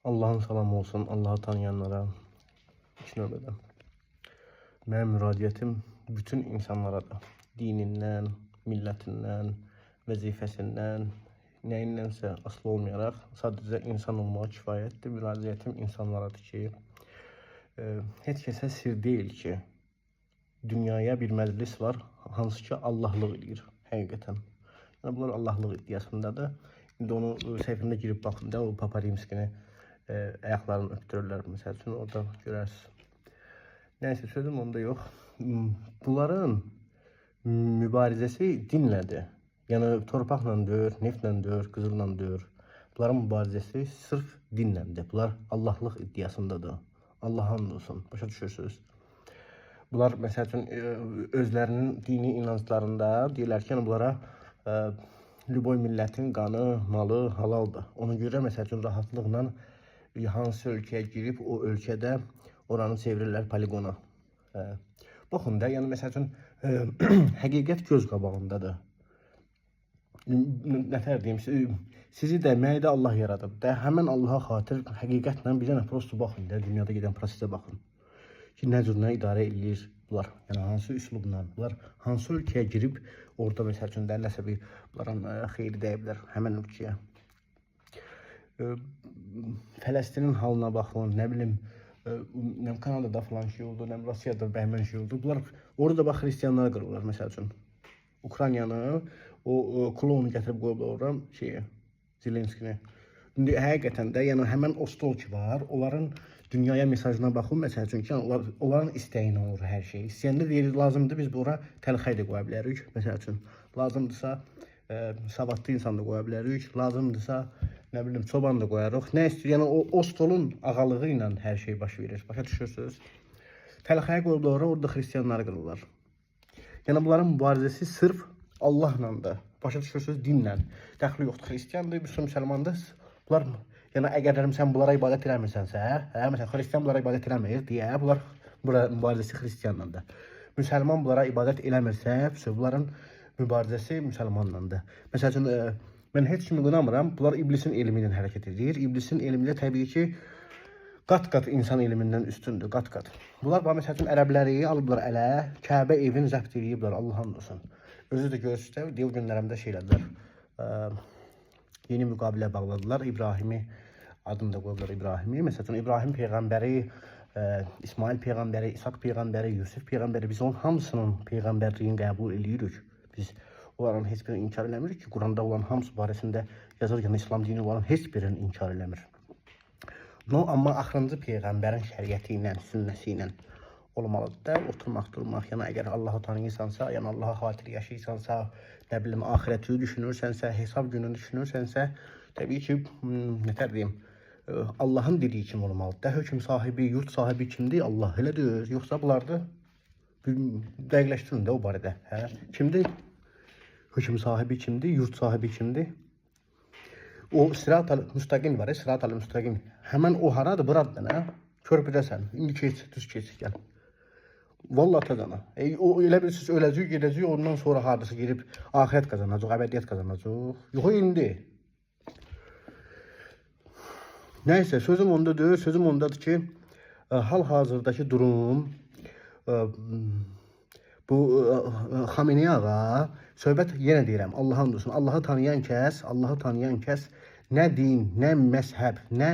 Allahın salamı olsun Allahı tanıyanlara ilk növbədə. Mənim müraciətim bütün insanlaradır. Dinindən, millətindən, vəzifəsindən, nəyindənsə asılı olmayaraq sadəcə insan olmağa kifayətdir. Müraciətim insanlaradır ki, heç kəsə sir deyil ki, dünyaya bir məclis var, hansı ki Allahlıq eləyir həqiqətən. Yəni bunlar Allahlıq iddiasındadır. İndi onu səhifəmdə girib baxın da o Papa Rimskini ayaqlarını öpdürürlər məsəl üçün orada görərsiniz. Nəysə sözüm onda yox. Bunların mübarizəsi dinlədir. Yəni torpaqla deyil, neftlə deyil, qızılla deyil. Bunların mübarizəsi sırf dinləndir. Bunlar Allahlıq iddiasındadır. Allaha and olsun. Başa düşürsünüz? Bunlar məsəl üçün özlərinin dini inanclarında deyirlər ki, yəni bunlara lüboy millətin qanı, malı halaldır. Ona görə məsəl üçün rahatlıqla hansı ölkəyə girib o ölkədə oranı çevirirlər poliqona. Hə. Baxın da, yəni məsəl üçün həqiqət göz qabağındadır. Nətər deyim, sizi də, məni də Allah yaradıb da. Həmən Allaha xatir həqiqətlə bir dənə prosto baxın da, dünyada gedən prosesə baxın. Ki nə cürlə idarə eləyir bunlar. Yəni hansı üslubla bunlar hansı ölkəyə girib orada məsəl üçün də nəsə bir bunların xeyri dəyə bilər həmən ölkəyə. Fələstinin halına baxın, nə bilim, nə Kanadada falan şey oldu, nə Rusiyada bəhmən şey oldu. Bunlar orada bax xristianları qırırlar məsəl üçün. Ukraynanı o klonu gətirib qoyublar ora şeyi Zelenskini. İndi həqiqətən də yəni həmən o stol ki var, onların dünyaya mesajına baxın məsəl üçün ki, yəni onların istəyi ilə olur hər şey. İstəyəndə deyir lazımdır biz bura təlxəy də qoya bilərik məsəl üçün. Lazımdırsa savadlı insan da qoya bilərik, lazımdırsa nə bilim çoban da qoyarıq. Nə istəyir? Yəni o stolun ağalığı ilə hər şey baş verir. Başa düşürsünüz? Təlxəyə qoyublar ora, orada xristianları qırırlar. Yəni bunların mübarizəsi sırf Allahlandır. Başa düşürsünüz? Dinlə. Dəxli yoxdur. Xristiandır, müsəlmandır. Bunlar yəni əgər sən bunlara ibadət eləmirsənsə, hə, məsələn xristian bunlara ibadət eləmir deyə bunlar bura mübarizəsi xristianlandır. Müsəlman bunlara ibadət eləmirsə, bunların mübarizəsi müsəlmanlandır. Məsəl üçün mən heç kimi qınamıram. Bunlar iblisin elmi ilə hərəkət edir. İblisin elmi də təbii ki qat-qat insan elmindən üstündür, qat-qat. Bunlar bax məsəl üçün ərəbləri alıblar ələ, Kəbə evini zəbt eləyiblər, Allah and olsun. Özü də görürsünüz də, dev günlərimdə şey elədilər. Yeni müqavilə bağladılar. İbrahimi adını da qoyublar İbrahimi. Məsəl üçün İbrahim peyğəmbəri, İsmail peyğəmbəri, İshak peyğəmbəri, Yusuf peyğəmbəri biz onun hamısının peyğəmbərliyini qəbul eləyirik. Biz onların heç birini inkar eləmirik ki, Quranda olan hamısı barəsində yazır, yəni İslam dini onların heç birini inkar eləmir. No, amma axırıncı peyğəmbərin şəriəti ilə, sünnəsi ilə olmalıdır da, oturmaq, durmaq. Yəni əgər Allahı tanıyırsansa, yəni Allaha xatir yaşayırsansa, nə bilim axirəti düşünürsənsə, hesab gününü düşünürsənsə, təbii ki, nətər deyim, Allahın dediyi kimi olmalıdır da. Hökm sahibi, yurt sahibi kimdir? Allah elə deyir. Yoxsa bunlardır? Dəqiqləşdirin də o barədə. Hə? Kimdir? Hökm sahibi kimdir? Yurt sahibi kimdir? O sırat-ı müstəqim var, sırat-ı müstəqim. Həmən o haradır? Buradır nə? Körpüdəsən. İndi keç, düz keç, gəl. Vallahi qazana. O elə bilirsiniz öləcək, gedəcək, ondan sonra hardasa girib axirət qazanacaq, əbədiyyət qazanacaq. Yox indi. Nəysə, sözüm onda deyil, sözüm ondadır ki, hal-hazırdakı durum bu Xamenei ağa söhbət yenə deyirəm, Allaha and olsun. Allahı tanıyan kəs, Allahı tanıyan kəs nə din, nə məzhəb, nə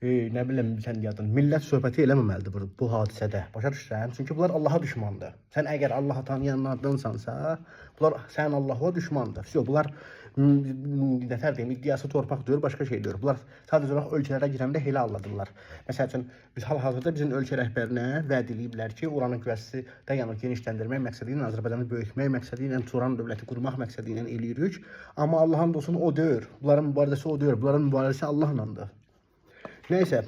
nə bilim sən yadın, millət söhbəti eləməməlidir bu hadisədə. Başa düşürəm? Çünki bunlar Allaha düşmandır. Sən əgər Allahı tanıyanlardansansa, bunlar sənin Allaha düşmandır. Yox, bunlar nətər deyim, iddiası torpaq deyil, başqa şey deyil. Bunlar sadəcə olaraq ölkələrə girəndə elə alladırlar. Məsəl üçün biz hal-hazırda bizim ölkə rəhbərinə vəd eləyiblər ki, oranın qüvvəsi də yəni genişləndirmək məqsədi ilə Azərbaycanı böyütmək məqsədi ilə Turan dövləti qurmaq məqsədi ilə eləyirik. Amma Allahın olsun o deyil. Bunların mübarizəsi o deyil. Bunların mübarizəsi Allahlandır. Nəysə,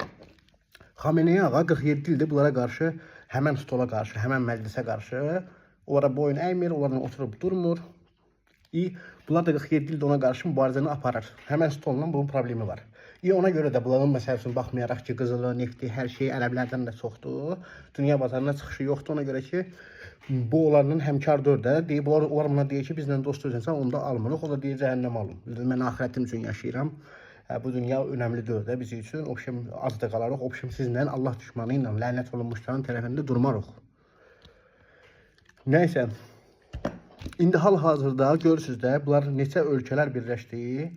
Xamenei ağa 47 ildir bunlara qarşı, həmən stola qarşı, həmən məclisə qarşı onlara boyun əymir, onlarla oturub durmur. Bunlar da 47 ildir ona qarşı mübarizəni aparır. Həmən stolla bunun problemi var. Ona görə də bunların məsəl üçün baxmayaraq ki, qızılı, nefti, hər şey ərəblərdən də çoxdur. Dünya bazarına çıxışı yoxdur ona görə ki, bu onlarla həmkar deyil də. Deyib, onlar buna deyir ki, bizlə dost deyilsənsə, onda almırıq. O da deyir, cəhənnəm alın. Mən axirətim üçün yaşayıram. Hə, bu dünya önəmli deyil də bizim üçün. Obşem az da qalarıq. Obşem sizlə Allah düşmanı ilə lənət olunmuşların tərəfində durmarıq. Nəysə. İndi hal-hazırda görürsüz də, bunlar neçə ölkələr birləşdi.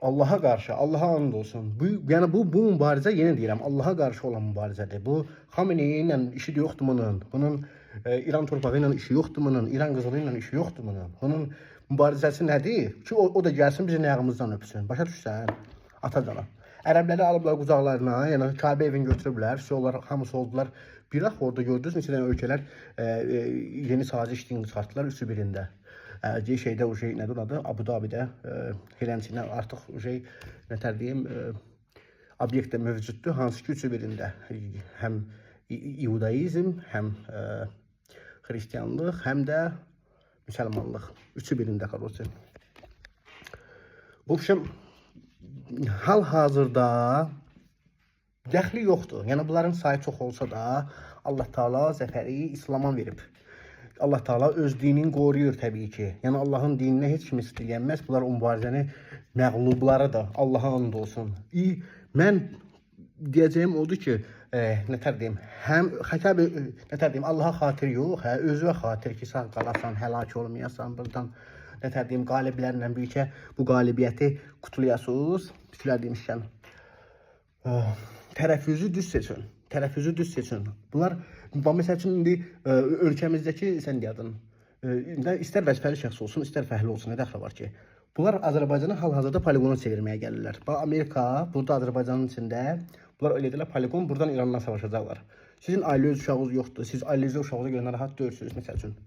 Allaha qarşı, Allaha and olsun. Bu, yəni bu mübarizə yenə deyirəm, Allaha qarşı olan mübarizədir. Bu Xameneyi ilə işi də yoxdur bunun. Bunun İran torpağı ilə işi yoxdur bunun. İran qızılı ilə işi yoxdur bunun. Bunun mübarizəsi nədir? Ki o da gəlsin bizim ayağımızdan öpsün. Başa düşürsən? Atacana. Ərəbləri alıblar qucaqlarına, yəni Kəbə evini götürüblər. Onlar hamısı oldular. Bir axı orada gördünüz neçə dənə ölkələr yeni saziş çıxartdılar üçü birində. Şeydə o şey nədir adı? Abu Dabidə eləncə artıq o şey nətər deyim, obyekt də mövcuddur. Hansı ki üçü birində həm iudaizm, həm xristianlıq, həm də müsəlmanlıq. Üçü birində qaroçi. Bu общем, hal-hazırda dəxli yoxdur. Yəni bunların sayı çox olsa da Allah Taala zəfəri İslama verib. Allah Taala öz dinini qoruyur təbii ki. Yəni Allahın dininə heç kim istəyənməz. Bunlar o mübarizəni məğlublarıdır. Allaha and olsun. Mən deyəcəyim odur ki, nətər deyim, həm xətəb nətər deyim, Allaha xatir yox, hə, özünə xatir ki, sağ qalasan, həlak olmayasan buradan. Nətər deyim, qaliblərlə birlikdə bu qalibiyyəti qutlayasınız. Bütlər demişkən, tərəfinizi düz seçin. Tərəfinizi düz seçin. Bunlar, məsəl üçün indi ölkəmizdəki sən deyədin, istər vəzifəli şəxs olsun, istər fəhli olsun, nə dəxli var ki? Bunlar Azərbaycanı hal-hazırda poliqona çevirməyə gəlirlər. Bax Amerika burada Azərbaycanın içində, bunlar elə edirlər poliqon, buradan İranla savaşacaqlar. Sizin ailə uşağınız yoxdur. Siz ailənizi uşağınıza görə narahat deyilsiniz məsəl üçün.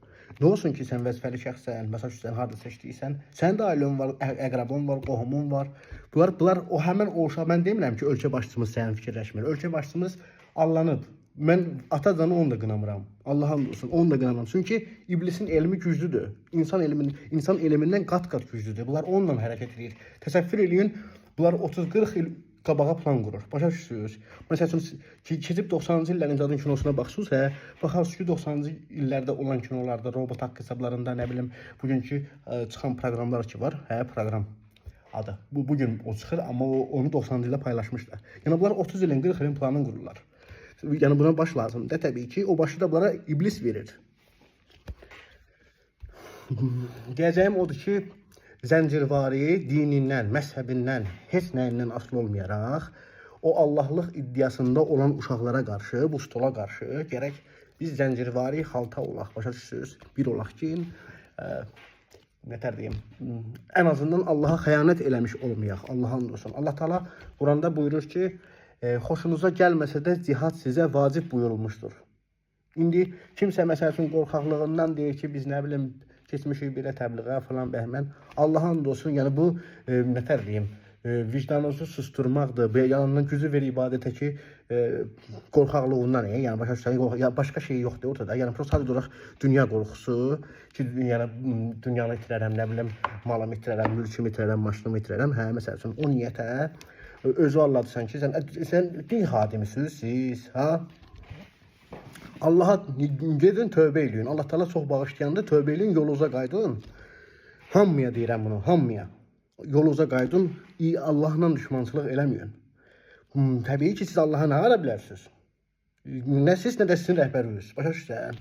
Nə olsun ki, sən vəzifəli şəxssən, məsəl üçün sən harda seçdiysən, sənin də ailən var, əqraban var, qohumun var. Bunlar o həmin o uşaq, mən demirəm ki, ölkə başçımız sənin fikirləşmir. Ölkə başçımız allanıb. Mən atacanı onu da qınamıram. Allaha and olsun, onu da qınamıram. Çünki iblisin elmi güclüdür. İnsan elmindən qat-qat güclüdür. Bunlar onunla hərəkət edir. Təsəvvür eləyin, bunlar 30-40 il qabağa plan qurur. Başa düşürsünüz? Məsəl üçün keçib 90-cı illərin zadın kinosuna baxsınız, hə, baxarsınız ki, 90-cı illərdə olan kinolarda, robot haqq hesablarında, nə bilim, bugünkü çıxan proqramlar ki var, hə, proqram adı. Bu bugün o çıxır, amma onu 90-cı ildə paylaşmışlar. Yəni bunlar 30 ilin, 40 ilin planını qururlar. Yəni buna baş lazımdır təbii ki, o başı da bunlara iblis verir. Deyəcəyim odur ki, zəncirvari dinindən, məzhəbindən, heç nəyindən asılı olmayaraq, o Allahlıq iddiasında olan uşaqlara qarşı, bu stola qarşı gərək biz zəncirvari xalta olaq, başa düşürsünüz? Bir olaq ki, nətər deyim, ən azından Allaha xəyanət eləmiş olmayaq, Allaha and olsun. Allah Taala Quranda buyurur ki, xoşunuza gəlməsə də cihad sizə vacib buyurulmuşdur. İndi kimsə məsəl üçün qorxaqlığından deyir ki, biz nə bilim keçmişik belə təbliğə falan bəhmən. Allaha and olsun, yəni bu nətər deyim, vicdanınızı susturmaqdır. Bu yanından gücü ver ibadətə ki, qorxaqlığından, yəni başa düşürsən, ya başqa şey yoxdur ortada. Yəni prosta olaraq dünya qorxusu ki, yəni dünyanı itirərəm, nə bilim, malımı itirərəm, mülkümü itirərəm, maşınımı itirərəm. Hə, məsəl üçün o niyyətə özü Allahdır ki, sən din xadimisiniz siz, ha? Allaha gedin tövbə eləyin. Allah Taala çox bağışlayandır. Tövbə eləyin, yolunuza qaydın. Hamıya deyirəm bunu, hamıya. Yolunuza qaydın, Allahla düşmançılıq eləməyin. Təbii ki, siz Allaha nə ara bilərsiniz? Nə siz, nə də sizin rəhbəriniz. Başa düşürsən?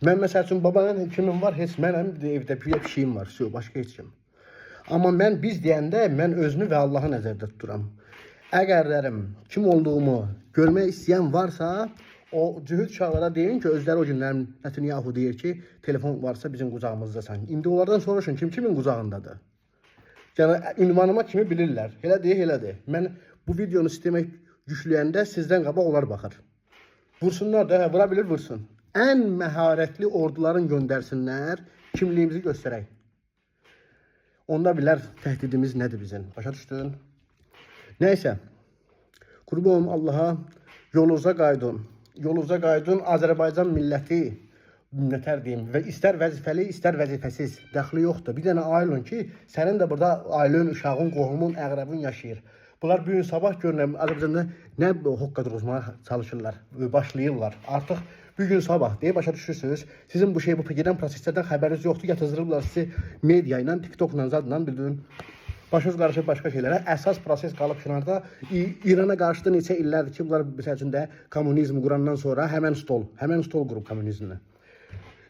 Mən məsəl üçün babanın kimim var, heç mənəm, evdə bir pişiyim var, başqa heç kim. Amma mən biz deyəndə mən özümü və Allahı nəzərdə tuturam. Əgərlərim kim olduğumu görmək istəyən varsa, o cühüd uşaqlara deyin ki, özləri o günlər Netanyahu deyir ki, telefon varsa bizim qucağımızdasan. İndi onlardan soruşun kim kimin qucağındadır. Yəni ünvanıma kimi bilirlər. Elədir, elədir. Mən bu videonu sistemə yükləyəndə sizdən qabaq onlar baxır. Vursunlar da, hə, vura bilir, vursun. Ən məharətli orduların göndərsinlər, kimliyimizi göstərək. Onda bilər təhdidimiz nədir bizim. Başa düşdün? Nəysə. Qurban olum Allaha, yolunuza qaydın. Yolunuza qaydın Azərbaycan milləti, nətər deyim, və istər vəzifəli, istər vəzifəsiz, dəxli yoxdur. Bir dənə ailən ki, sənin də burada ailən, uşağın, qohumun, əqrəbin yaşayır. Bunlar bu gün sabah görünən Azərbaycanda nə hoqqa duruzmağa çalışırlar, başlayırlar. Artıq bu gün sabah deyə başa düşürsünüz. Sizin bu şey, bu gedən proseslərdən xəbəriniz yoxdur. Yatızdırıblar sizi media ilə, TikTokla, zadla, bildiyim. Başınız qarışıb başqa şeylərə. Əsas proses qalıb kənarda. İrana qarşı da neçə illərdir ki, bunlar məsəl üçün də kommunizm qurandan sonra həmən stol qurub kommunizmlə.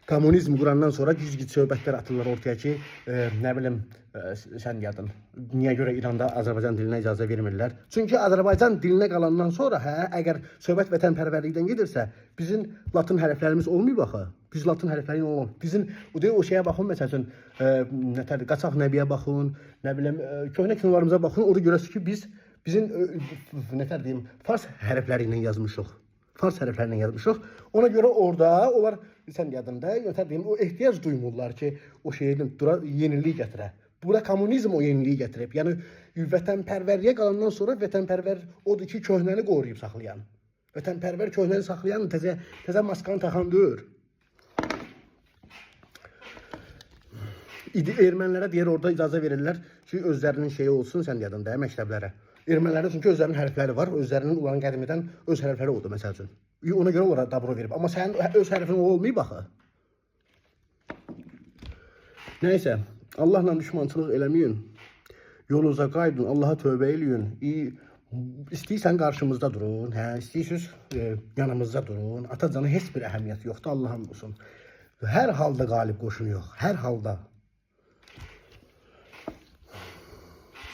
Kommunizm qurandan sonra güzgü söhbətlər atırlar ortaya ki, nə bilim, sən yadın. Niyə görə İranda Azərbaycan dilinə icazə vermirlər? Çünki Azərbaycan dilinə qalandan sonra, hə, əgər söhbət vətənpərvərlikdən gedirsə, bizim latın hərflərimiz olmayıb axı. Biz latın hərfləri ilə olmur. Bizim o deyil o şeyə baxın məsəl üçün, nətər Qaçaq Nəbiyə baxın, nə bilim, köhnə kinolarımıza baxın, orada görəsiniz ki, biz bizim nətər deyim, fars hərfləri ilə yazmışıq. Fars hərfləri ilə yazmışıq. Ona görə orada onlar sən yadında, nətər deyim, o ehtiyac duymurlar ki, o şeyin dura yenilik gətirə. Bura kommunizm o yeniliyi gətirib. Yəni vətənpərvərliyə qalandan sonra vətənpərvər odur ki, köhnəni qoruyub saxlayan. Vətənpərvər köhnəni saxlayan, təzə təzə maskanı taxan deyil. İdi ermənilərə deyir orada icazə verirlər ki, özlərinin şeyi olsun sən yadında məktəblərə. Ermənilərin çünki özlərinin hərfləri var, özlərinin onların qədimidən öz hərfləri oldu məsəl üçün. Ona görə onlara dabro verib. Amma sənin öz hərfin olmayıb axı. Nəysə, Allahla düşmançılıq eləməyin. Yolunuza qaydın, Allaha tövbə eləyin. İyi, istəyirsən qarşımızda durun, hə, istəyirsiniz yanımızda durun. Atacana heç bir əhəmiyyəti yoxdur, Allah and olsun. Hər halda qalib qoşun yox, hər halda.